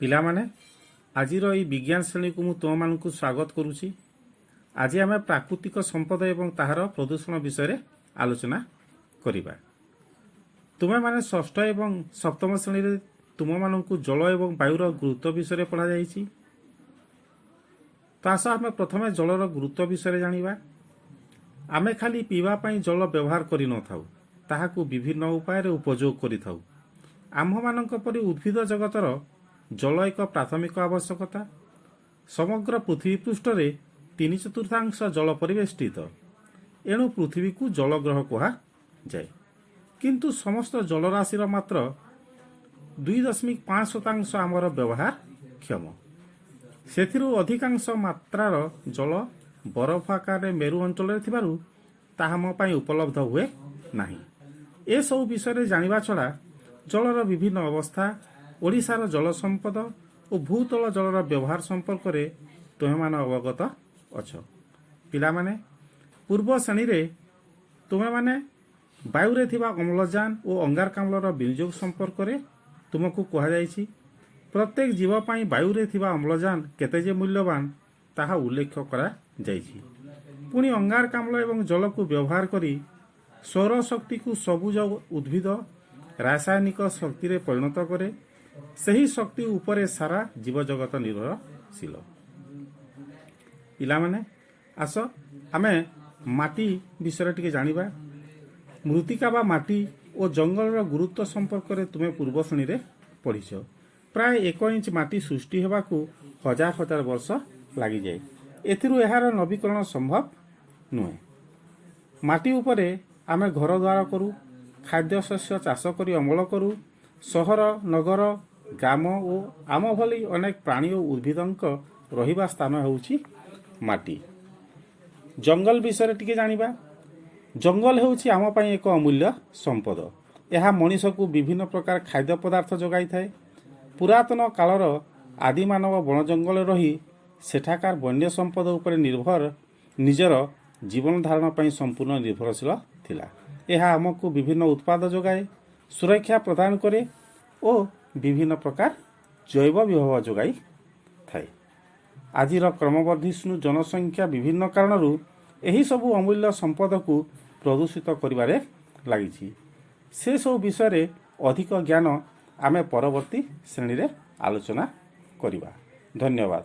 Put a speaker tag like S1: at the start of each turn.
S1: ପିଲାମାନେ, ଆଜିର ଏଇ ବିଜ୍ଞାନ ଶ୍ରେଣୀକୁ ମୁଁ ତୁମମାନଙ୍କୁ ସ୍ୱାଗତ କରୁଛି। ଆଜି ଆମେ ପ୍ରାକୃତିକ ସମ୍ପଦ ଏବଂ ତାହାର ପ୍ରଦୂଷଣ ବିଷୟରେ ଆଲୋଚନା କରିବା। ତୁମେମାନେ ଷଷ୍ଠ ଏବଂ ସପ୍ତମ ଶ୍ରେଣୀରେ ତୁମମାନଙ୍କୁ ଜଳ ଏବଂ ବାୟୁର ଗୁରୁତ୍ୱ ବିଷୟରେ ପଢ଼ାଯାଇଛି। ତ ଆସ, ଆମେ ପ୍ରଥମେ ଜଳର ଗୁରୁତ୍ୱ ବିଷୟରେ ଜାଣିବା। ଆମେ ଖାଲି ପିଇବା ପାଇଁ ଜଳ ବ୍ୟବହାର କରିନଥାଉ, ତାହାକୁ ବିଭିନ୍ନ ଉପାୟରେ ଉପଯୋଗ କରିଥାଉ। ଆମ୍ଭମାନଙ୍କ ପରି ଉଦ୍ଭିଦ ଜଗତର ଜଳ ଏକ ପ୍ରାଥମିକ ଆବଶ୍ୟକତା। ସମଗ୍ର ପୃଥିବୀ ପୃଷ୍ଠରେ ତିନି ଚତୁର୍ଥାଂଶ ଜଳ ପରିବେଷ୍ଟିତ। ଏଣୁ ପୃଥିବୀକୁ ଜଳଗ୍ରହ କୁହାଯାଏ। କିନ୍ତୁ ସମସ୍ତ ଜଳରାଶିର ମାତ୍ର 2.5% ଆମର ବ୍ୟବହାର କ୍ଷମ। ସେଥିରୁ ଅଧିକାଂଶ ମାତ୍ରାର ଜଳ ବରଫ ଆକାରରେ ମେରୁ ଅଞ୍ଚଳରେ ଥିବାରୁ ତାହା ଆମ ପାଇଁ ଉପଲବ୍ଧ ହୁଏ ନାହିଁ। ଏସବୁ ବିଷୟରେ ଜାଣିବା ଛଡ଼ା ଜଳର ବିଭିନ୍ନ ଅବସ୍ଥା, ଓଡ଼ିଶାର ଜଳ ସମ୍ପଦ ଓ ଭୂତଳ ଜଳର ବ୍ୟବହାର ସମ୍ପର୍କରେ ତୁମେମାନେ ଅବଗତ ଅଛ। ପିଲାମାନେ, ପୂର୍ବ ଶ୍ରେଣୀରେ ତୁମେମାନେ ବାୟୁରେ ଥିବା ଅମ୍ଳଜାନ ଓ ଅଙ୍ଗାରକାମ୍ଳର ବିନିଯୋଗ ସମ୍ପର୍କରେ ତୁମକୁ କୁହାଯାଇଛି। ପ୍ରତ୍ୟେକ ଜୀବ ପାଇଁ ବାୟୁରେ ଥିବା ଅମ୍ଳଜାନ କେତେ ଯେ ମୂଲ୍ୟବାନ, ତାହା ଉଲ୍ଲେଖ କରାଯାଇଛି। ପୁଣି ଅଙ୍ଗାରକାମ୍ଳ ଏବଂ ଜଳକୁ ବ୍ୟବହାର କରି ସୌର ଶକ୍ତିକୁ ସବୁଜ ଉଦ୍ଭିଦ ରାସାୟନିକ ଶକ୍ତିରେ ପରିଣତ କରେ। ସେହି ଶକ୍ତି ଉପରେ ସାରା ଜୀବଜଗତ ନିର୍ଭରଶୀଳ। ପିଲାମାନେ, ଆସ, ଆମେ ମାଟି ବିଷୟରେ ଟିକେ ଜାଣିବା। ମୃତ୍ତିକା ବା ମାଟି ଓ ଜଙ୍ଗଲର ଗୁରୁତ୍ୱ ସମ୍ପର୍କରେ ତୁମେ ପୂର୍ବ ଶ୍ରେଣୀରେ ପଢ଼ିଛ। ପ୍ରାୟ 1 ଇଞ୍ଚ ମାଟି ସୃଷ୍ଟି ହେବାକୁ ହଜାର ହଜାର ବର୍ଷ ଲାଗିଯାଏ। ଏଥିରୁ ଏହାର ନବୀକରଣ ସମ୍ଭବ ନୁହେଁ। ମାଟି ଉପରେ ଆମେ ଘର ଦ୍ୱାର କରୁ, ଖାଦ୍ୟଶସ୍ୟ ଚାଷ କରି ଅମଳ କରୁ। ସହର, ନଗର, ଗ୍ରାମ ଓ ଆମ ଭଳି ଅନେକ ପ୍ରାଣୀ ଓ ଉଦ୍ଭିଦଙ୍କ ରହିବା ସ୍ଥାନ ହେଉଛି ମାଟି। ଜଙ୍ଗଲ ବିଷୟରେ ଟିକେ ଜାଣିବା। ଜଙ୍ଗଲ ହେଉଛି ଆମ ପାଇଁ ଏକ ଅମୂଲ୍ୟ ସମ୍ପଦ। ଏହା ମଣିଷକୁ ବିଭିନ୍ନ ପ୍ରକାର ଖାଦ୍ୟ ପଦାର୍ଥ ଯୋଗାଇଥାଏ। ପୁରାତନ କାଳର ଆଦିମାନବ ବଣ ଜଙ୍ଗଲରେ ରହି ସେଠାକାର ବନ୍ୟ ସମ୍ପଦ ଉପରେ ନିର୍ଭର ନିଜର ଜୀବନ ଧାରଣ ପାଇଁ ସମ୍ପୂର୍ଣ୍ଣ ନିର୍ଭରଶୀଳ ଥିଲା। ଏହା ଆମକୁ ବିଭିନ୍ନ ଉତ୍ପାଦ ଯୋଗାଏ, ସୁରକ୍ଷା ପ୍ରଦାନ କରେ ଓ ବିଭିନ୍ନ ପ୍ରକାର ଜୈବ ବିଭବ ଯୋଗାଇ ଥାଏ। ଆଜିର କ୍ରମବର୍ଦ୍ଧିଷ୍ଣୁ ଜନସଂଖ୍ୟା ବିଭିନ୍ନ କାରଣରୁ ଏହିସବୁ ଅମୂଲ୍ୟ ସମ୍ପଦକୁ ପ୍ରଦୂଷିତ କରିବାରେ ଲାଗିଛି। ସେସବୁ ବିଷୟରେ ଅଧିକ ଜ୍ଞାନ ଆମେ ପରବର୍ତ୍ତୀ ଶ୍ରେଣୀରେ ଆଲୋଚନା କରିବା। ଧନ୍ୟବାଦ।